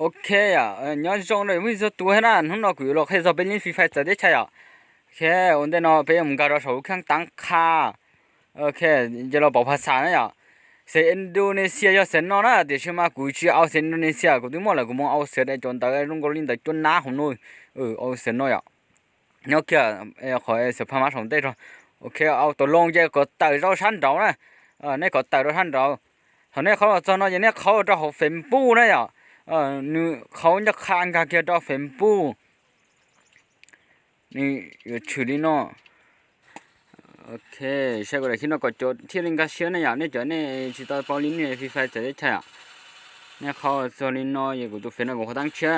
OK ອະ ເອີ ຍ້ອນສົ່ງໂດຍມີສ່ວນຕົວໃຫ້ນະ ຫຸ້ນເນາະ ກູລອກເຮັດຊອບເປັນຫຼິ້ນ Free Fire ຈະໄດ້ໃຊ້ອະ ໂອເຄ ໂອນເດເນາະ ເປັນກາດອກສອງເຄື່ອງຕັ້ງຄ່າ ໂອເຄ ຢ່າລອບອກພາສານະ ເຊນອິນໂດເນເຊຍ ເຊນເນາະນະ ເດຊມາ ກູຊິເອົາເຊນອິນໂດເນເຊຍ ກູຕິໝໍລະ ກູມອງເອົາເຊນໄອ້ໂຈນເຕີ ລຸງໂກລິນເຕີ ຈົນໜາຫົວໂນຍ ເອີ ເອົາເຊນເນາະ ໂອເຄ ເອີ ຂໍເອົາເສືອພະມ້າສອງເຕະ ໂອເຄ ເອົາຕົກລົງ ເຈົ້າກໍເຕີເຈົ້າຊັ້ນເດົານະ ເອີ ໃນກໍເຕີເຈົ້າຊັ້ນເດົາ ເທົ່ານີ້ເຂົາເຈົ້າເນາະ ຢ່າງນີ້ເຂົາເຈົ້າເຮົາເຟມປູນະ ເອີ ເອີ ນີ້ເຂົາຢາກຄ້າງກາເກຍດອກເຟມປູ ນີ້ຢູ່ຊື່ນີ້ເນາະ ໂອເຄ ໃຊ້ກໍໄດ້ຄິດເນາະ ກໍໂຈດທີ່ລິງກາເຊຍນະ ຢ່າງນີ້ຈອຍນີ້ຊິຕໍ່ເປົາລິນນີ້ Free Fire ຈະໄດ້ໃຊ້ອະ ນີ້ເຂົາໂຊລິນເນາະ ຢູ່ກູຕູເຟນເນາະ ກໍຂໍຕັ້ງເຊຍ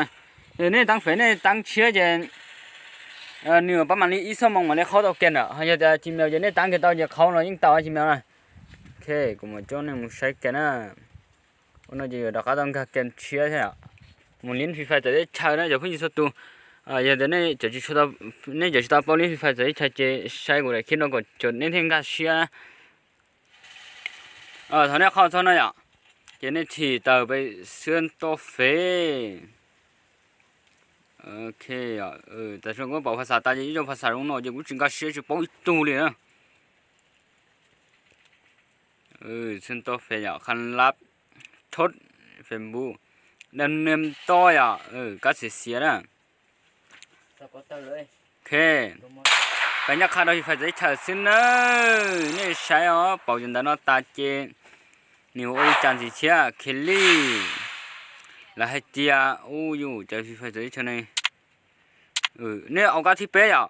ເອີ ນີ້ຕັ້ງເຟນນີ້ຕັ້ງເຊຍຈະ ເອີ ນີ້ປະມານນີ້ອີກຊົ່ວໂມງມາແລ້ວເຂົາເອົາແກນອະ ເຮົາຈະ Gmail ຈະນີ້ຕັ້ງເກນເຕົ້າ ຈະເຂົາເນາະ ຍິງເຕົ້າ Gmail ນະ ໂອເຄ ກູມາໂຈນນີ້ ໃຊ້ແກນນະ ໂອ້ ໜ້າຈະຢູ່ດອກ ຕ້ອງການແກນເຊຍແທ້ ໝູ່ຫຼິ້ນ Free Fire ຈະໄດ້ໃຊ້ນະ ຈະເພິ່ງຊິສະຕູ ເອີ ຢ່າງແຕ່ໃນຈະຊິສະຕາ ໃນຈະຊິຕາເປົາຫຼິ້ນ Free Fire ຈະໄດ້ໃຊ້ ຈະໃຊ້ກູໄດ້ຄິດເນາະ ກໍຈົນໃນເທິງກາເຊຍ ເອີ ເທົ່ານັ້ນເຂົ້າເທົ່ານັ້ນອະ ຈະໄດ້ທີ່ເຕີໄປເຊື່ອນໂຕເຟ ໂອເຄອະ ເອີ ແຕ່ຊ່ວງກູເວົ້າພາສາຕາຍ ຢູ່ພາສາລຸງເນາະ ຢູ່ກູຈຶ່ງກາເຊຍຊິເປົ່າອີກຕູເລີຍນະ ເອີ ເຊີນຕໍ່ເຟຍ ຄັນລັບ ທົດ ເຟມບູ ດຳເນີນຕໍ່ຍາ ເອີ ກາເສຍເສຍນະ ສະກອດເຕີເລີຍ ເຄ ກະຍັກຄາດອກ Free Fire ຈະໄດ້ເທີຊຶນເນີ ນີ້ໃຊ້ອອກ ເປົາຈົນດານອດຕາເຈ ນິວໂອລິຈານສີເຊຍ ເຄລລີ ລາໄຮເຕຍ ໂອຢູ່ ຈະ Free Fire ຈະໄດ້ເທີໃນ ເອີ ນີ້ເອົາກາທີ່ເປຍາ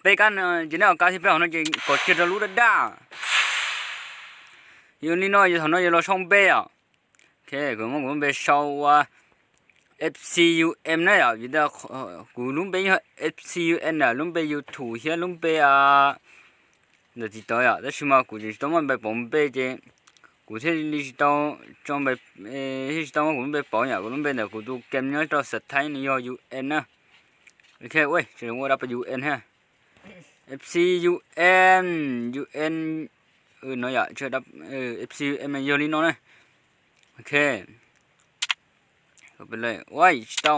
ເປກັນ ເອີ ຈະແນວກາທີ່ເປເຮົານັ້ນ ຈະກໍເຈດະລຸດະດາ ຢູ່ນີ້ເນາະ ຢູ່ເທົ່ານັ້ນ ຢູ່ລາວຊ່ອງເບຍາ ເຄ ກູມັນເບຊາວວ່າ ເອັບຊີຢູເອັມ ນະ ຢູ່ດາ ເອີ ກູລຸມເບ ເອັບຊີຢູເອັມ ນະ ລຸມເບ YouTube ເຮຍ ລຸມເບ ອາ ເດີຕິດຕໍ່ຍາ ແຕ່ຊິມາ ກູຈະຊິຕ້ອງມາໄປປອມເບເຈ ກູເທດດິຈິຕອລ ຈອງໄປ ເອ ເທດດິຈິຕອລ ມາ ກູໄປປອມຍາ ກູລຸມເບ ແຕ່ກູຕູເກມຍອດຕໍ່ສະໄທ ໃນຍອດຢູເອັນນະ ໂອເຄ ໂອ້ຍ ຈະວ່າໄດ້ໄປຢູເອັນແຮະ ເອັບຊີຢູເອັມ ຢູເອັນ ເອີ ເນາະ ຢາກເຊີນດັບ ເອີ ເອັບຊີຢູເອັມ ແມ່ນຢູ່ນີ້ເນາະ ໂອເຄ ເຂົ້າໄປເລີຍ ໂອ້ຍ ຊິເຕົາ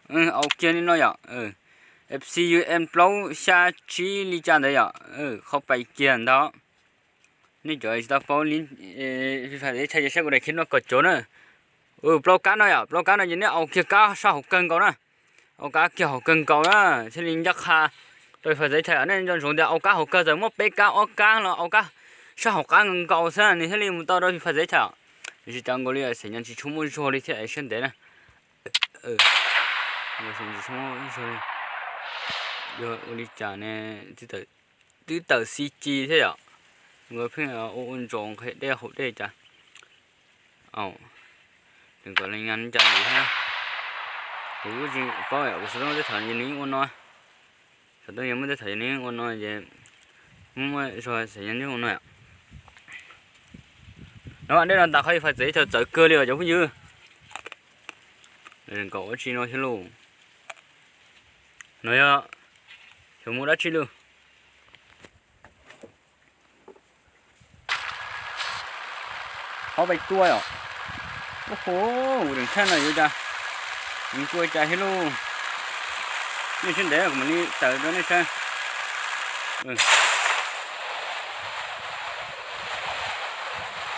ເອີ ເອົາເກຍນີ້ເນາະ ຢາກ ເອີ ເອັບຊີຢູເອັມ ໂປຣ ຊາຈີ ລີຈານ ເດີ ຢາກ ເອີ ເຂົ້າໄປເກຍດອກ ນີ້ຈອຍ ຊິຕາເປົາລິນ ເອີ ຟີຟາ ເດ ໃຊ້ ໃຊ້ບໍ່ໄດ້ ຄິດວ່າກໍໂຈນ ເອີ ໂປຣການເນາະ ຢາກ ໂປຣການເນາະ ຢູ່ນີ້ ເອົາເກຍກາ ຊາວເກີນເກົ່ານະ ເອົາກາກຽວເຂົາເກິ່ງເກົ່ານະ ເຊລິນຍັກຄາ ໂດຍພາສາໄທ ອັນນັ້ນຍ້ອນສົງແຕ່ເອົາກາເຂົາເກົ່າ ແຕ່ໝົດເປກາອອກກາ ແລ້ວເອົາກາຊາເຂົາກາເກົ່າຊະ ນີ້ເຊລິນມັນຕໍ່ໂດຍພາສາໄທ ຊິຈັງກໍເລີຍ ສະຫຍັນຊິຊຸມໂມໂຊລິເທໄອເຊັນເດນະ ເອີ ສະຫຍັນຊິຊຸມໂມໂຊລິ ໂຍ ໂອລິຈາແນ່ ຕິເຕີ ຕື້ເຕີຊີຈີເທຍ ເມື່ອເພິ່ນເອົາໂອໂອນຈອງເຮັດໄດ້ເຂົາໄດ້ຈ້ະ ເອົາ ເຖິງກໍລາຍງານຈາກຢູ່ເນາະ ໂອເຄ ເປົ້າ ສະຕ້ອງໄດ້ຖອນຢູ່ນີ້ໂອນເນາະ ສະຕ້ອງຍັງບໍ່ໄດ້ຖອນຢູ່ນີ້ໂອນເນາະ ເຈ ເມື່ອຊ່ອຍສະຫຍັນຢູ່ໂອນເນາະ ເນາະ ໄດ້ນອນຕາໄຄໄຟເຈ ເຈົ້າເຈີເກີເລີຍ ເຈົ້າຜູ້ຢືນ ເດີນກໍໂອຊິໂນເຮໂລ ເນາະ ໂຊໂມດາຊິເລີ ເຂົ້າໄປຕົວເນາະ ໂອ້ໂຫ ເດີນແທ້ໜ້ອຍຢູ່ຈ້ະ ມີຕົວຈ້ະເຮໂລ ນີ້ເຊັ່ນໃດກໍມັນນີ້ເຕີໂດນນີ້ຊະ ເອີ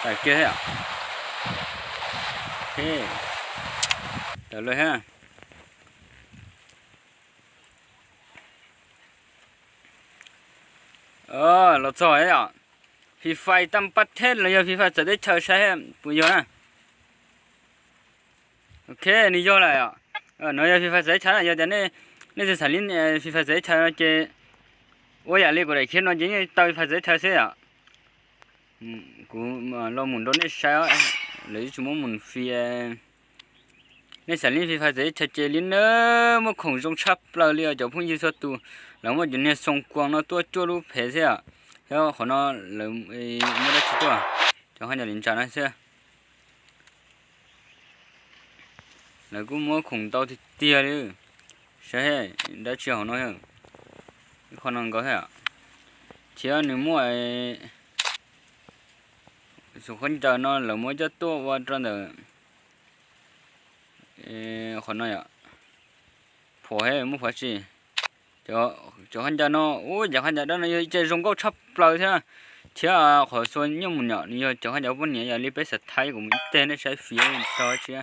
ໃສ່ເກຍເນາະ ເອີ ເຕີເລີຍຮະ ເອີ ລາວຈອຍອະ ຟີຟາຕຳປະເທດ ລະຍະຟີຟາຈະໄດ້ເຊີໃຊ້ປະໂຫຍດນະ ໂອເຄ ນີ້ຢໍລະອະ ເອີ ເນາະ ຍະຟີຟາຈະໄດ້ເຊີນະ ຍະແຕ່ນີ້ ນີ້ຈະສາລິນ ເອີ ຟີຟາຈະໄດ້ເຊີນະ ເຈ ໂອ້ຍ ຢາກເລກກວ່າໃດເຂດເນາະ ເຈ ນີ້ເຕົາຟີຟາຈະໄດ້ເຊີເສຍອະ ອືມ ກູມາລອງໝູນໂດນເນດໃຊ້ ເຫຼືອຢູ່ຊົ່ວໂມງໝູນຟຣີ ໃນສາລີຟີຟາເສຍ ເຈລິນເນີ ໝົດຂອງຊົງຊັບເລີຍ ເຈົ້າຜູ້ຍິງສັດຕູ ແລ້ວໝົດຢູ່ໃນຊົງກວາງເນາະ ຕົວຈົວລູກແຜເສຍ ແລ້ວຂໍເນາະ ເລີ ເອີ ບໍ່ໄດ້ຊິຕົວ ເຈົ້າໃຫ້ຢາລິນຈານເສຍ ແລ້ວກູໝົດຂອງເຕົາເຕຍເລີຍ ໃຊ່ ໄດ້ເຊຍເຮົາເນາະ ຂໍນັ່ງກໍແທ້ ເທຍໜຶ່ງໝົດ ສຸຄົນເຈົ້າເນາະ ແລ້ວໝົດຈະຕົວວ່າຕອນເດີ ເອີ Ê, khỏi nói ạ. Phổ hay mua phá gì? Cho, cho khán giả nó, ôi, cho khán giả đó nó, ê, chơi rồng gốc sắp lờ thế. Thế à, khỏi xua nhớ một nhỏ, nó cho khán giả bớt nhớ, giờ đi bếp sạch thái của mình tên nó sai phía, cho chứ.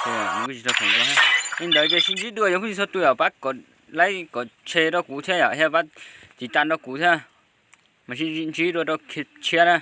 Thế à, nó cứ chỉ cho thành công ha. Nên đợi cho xin chỉ đùa, cho phút sau tôi ở bác có like, có share đó cũ thế à, hay bác chỉ tan đó cũ thế à. Mà xin chỉ đùa đó chia đó.